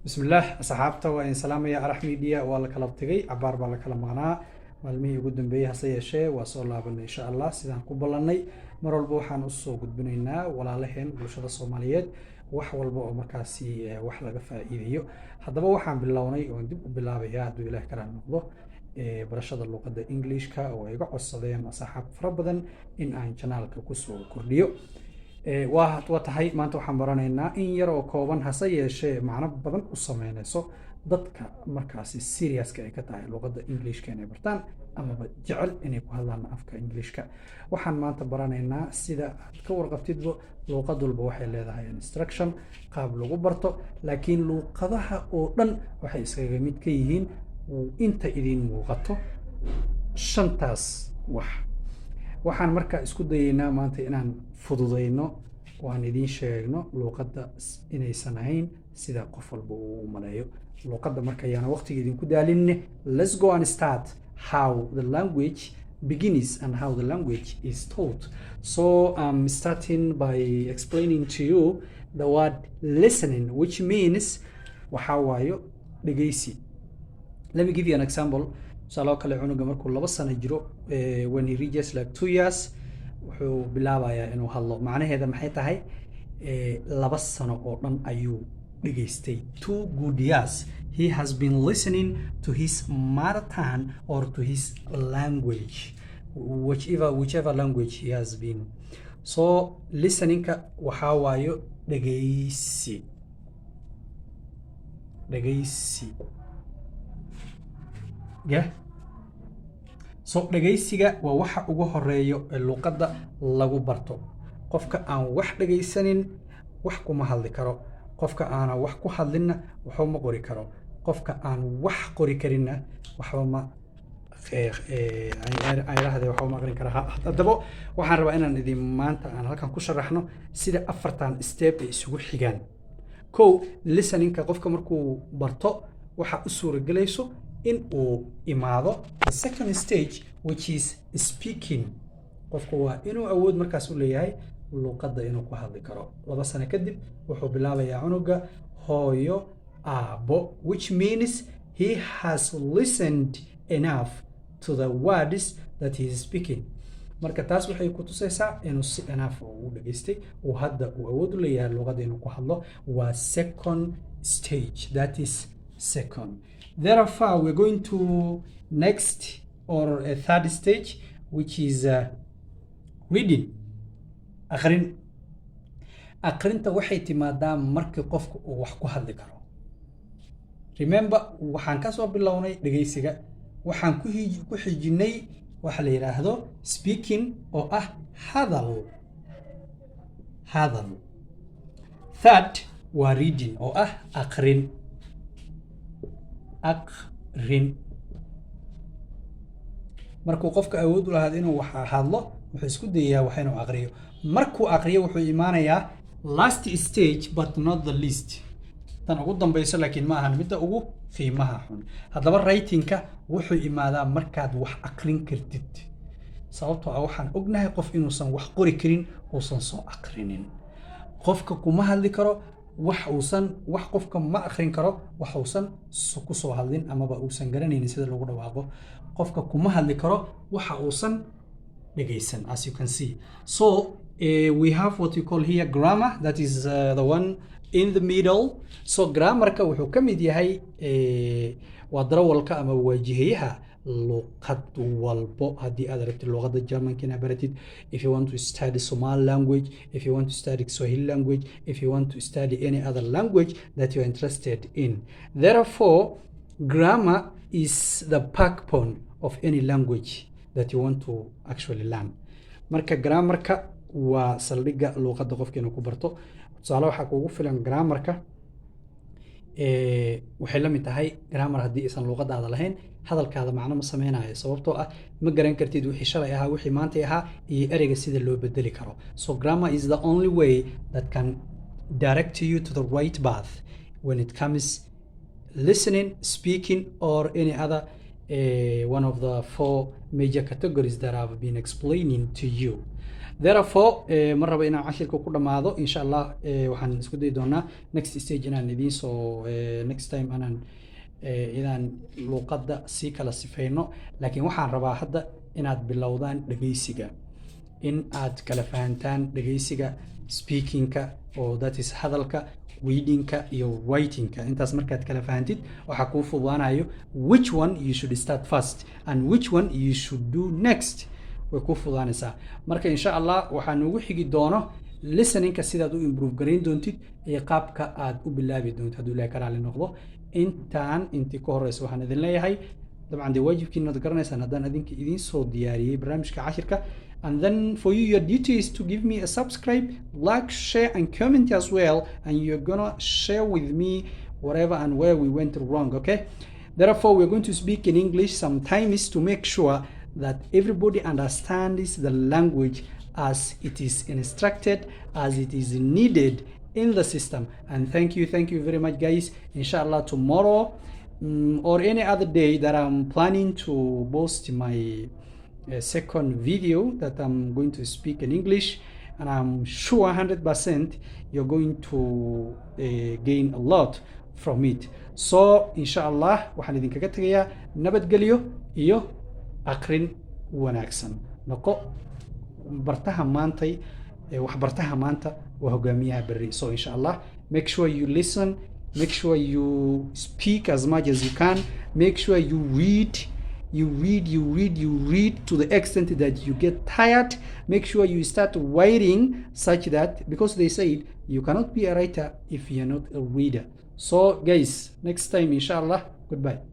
Bismillaah, asxaabta waa idin salaamaya. Arax Media waa la kala tegay, cabaar baa la kala maqnaa maalmihii ugu dambeeyey. Hase yeeshee waa soo laabanay, insha Allah, sidaan ku ballannay. Mar walba waxaan usoo gudbinaynaa walaalaheen bulshada Soomaaliyeed wax walba oo markaasi wax laga faa'iideeyo. Haddaba waxaan bilownay oon dib u bilaabaya, hadduu Ilaah kala noqdo, barashada luqadda Englishka oo ay iga codsadeen asxaab fara badan in aan channelka kusoo kordhiyo. Waa tahay, maanta waxaan baranaynaa in yar oo kooban, hase yeeshee macno badan u sameynayso dadka markaasi seriouska ay ka tahay luqadda Englishka inay bartaan amaba jecel inay ku hadlaan afka Englishka. Waxaan maanta baranaynaa, sida aad ka warqabtidba, luuqad walba waxay leedahay instruction, qaab lagu barto, laakiin luuqadaha oo dhan waxay iskaga mid ka yihiin inta idiin muuqato shantaas wax. Waxaan marka isku dayeynaa maanta inaan fududeyno oo aan idiin sheegno luuqadda inaysan ahayn sida qof walba uu u maleeyo luuqadda. Marka ayaana waqtiga idinku daalinne, let's go and start how the language begins and how the language is taught. So I'm starting by explaining to you the word "listening", which means waxaa waayo dhegeysi. Let me give you an example. Tusaale oo kale, cunuga markuu 2 sano jiro, when he reaches like 2 years, wuxuu bilaabayaa inuu hadlo. Macnaheeda maxay tahay? 2 sano oo dhan ayuu dhegaystay. 2 good years he has been listening to his mother tongue or to his language, whichever language he has been. So listeningka waxaa waayo dhegeysi, dhegeysi. Yeah. So dhegaysiga waa waxa ugu horeeyo ee luqadda lagu barto. Qofka aan wax dhegaysanin wax kuma hadli karo. Qofka aanan wax ku hadlinna waxba ma qori karo. Qofka aan wax qori karinna waxba ma aan idhaahdee, waxba ma aqrin karaa. Haddaba waxaan rabaa inaan idin maanta aan halkan ku sharaxno sida afartan step ay isugu xigaan. Kow, listeningka qofka markuu barto, waxa u suuragelayso in uu imaado the second stage, which is speaking. Qofku waa inuu awood markaas u leeyahay luqadda inuu ku hadli karo. 2 sano kadib wuxuu bilaabayaa cunuga "hooyo", "aabo", which means he has listened enough to the words that he is speaking. Marka taas waxay ku tusaysaa inuu si enough uu dhageystay, uu hadda uu awood u leeyahay luqadda inuu ku hadlo. Waa second stage, that is second. Therefore we're going to next or a third stage, which is reading, aqrin. Aqrinta waxay timaadaa markii qofka uu wax ku hadli karo. Remember, waxaan kasoo bilownay dhegeysiga, waxaan ku xijinay waxa la yidhaahdo speaking oo ah hadal, hadal. Third waa reading oo ah aqrin, aqrin. Markuu qofka awood u lahaad inuu wax hadlo, wuxuu isku dayayaa wax inuu aqriyo. Markuu aqriyo, wuxuu imaanayaa last stage but not the least, tan ugu dambayso, laakiin ma ahan midda ugu qiimaha xun. Haddaba writingka wuxuu imaadaa markaad wax aqrin kartid, sababtoo ah waxaan ognahay qof inuusan wax qori karin uusan soo aqrinin. Qofka kuma hadli karo wax uusan wax, qofka ma akrin karo wax uusan ku soo hadlin amaba uusan garanaynin sida lagu dhawaaqo. Qofka kuma hadli karo waxa uusan dhegaysan, as you can see. So we have what you call here grammar, that is the one in the middle. So grammarka wuxuu ka mid yahay, waa darawalka ama waajihayaha luqad walbo. Haddii aad rabtid luqadda Germanka inaad baratid, if you want to study Somali language, if you want to study Swahili language, if you want to study any other language that you are interested in, therefore grammar is the backbone of any language that you want to actually learn. Marka grammarka waa saldhigga luqadda qofka inuu ku barto. Tusaale waxaa kugu filan grammarka, waxay la mid tahay grammar haddii aysan luqadaada lahayn, hadalkaada macno ma sameynayo, sababtoo ah ma garan kartid wixii shalay ahaa, wixii maantay ahaa iyo ereyga sida loo bedeli karo. So grammar is the only way that can direct you to the right path when it comes listening, speaking or any other one of the four major categories that I've been explaining to you. Therefore, ma rabo inaan cashirka ku dhammaado. Insha Allah, waxaan isku dayi doonaa next stage inaan idiin soo, next time anaan inaan luuqadda sii kala sifeyno. Laakiin waxaan rabaa hadda inaad bilowdaan dhegeysiga, in aad kala fahantaan dhegeysiga, speakingka oo that is hadalka, readingka iyo writingka. Intaas markaad kala fahantid, waxaa kuu fududaanayo which one you should start first and which one you should do next. Way kuu fududaanaysaa. Marka insha Allah waxaa noogu xigi doono listeningka, sidaad u improve garayn doontid iyo qaabka aad u bilaabi doontid, hadduu Ilahay ka raali noqdo. Intaan intii ka horeysa waxaan idin leeyahay, dabcan dee waajibkiina ad garanaysaan haddaan adinka idiin soo diyaariyey barnaamijka cashirka. And then for you, your duty is to give me a subscribe, like, share and comment as well, and you're gonna share with me whatever and where we went wrong, okay? Therefore, we're going to speak in English sometimes to make sure that everybody understands the language as it is instructed, as it is needed in the system. And thank you, thank you very much, guys. Inshallah, tomorrow or any other day that I'm planning to post my second video that I'm going to speak in English, and I'm sure 100% you're going to gain a lot from it. So inshallah, waxaan idinkaga tegayaa nabadgelyo iyo aqrin wanaagsan. Noqo bartaha maantay, waxbartaha maanta waa hogaamiyaha berri. So insha Allah, make sure you listen, make sure you speak as much as you can, make sure you read, you read, you read, you read to the extent that you get tired. Make sure you start writing such that, because they said you cannot be a writer if you're not a reader. So guys, next time inshallah, goodbye.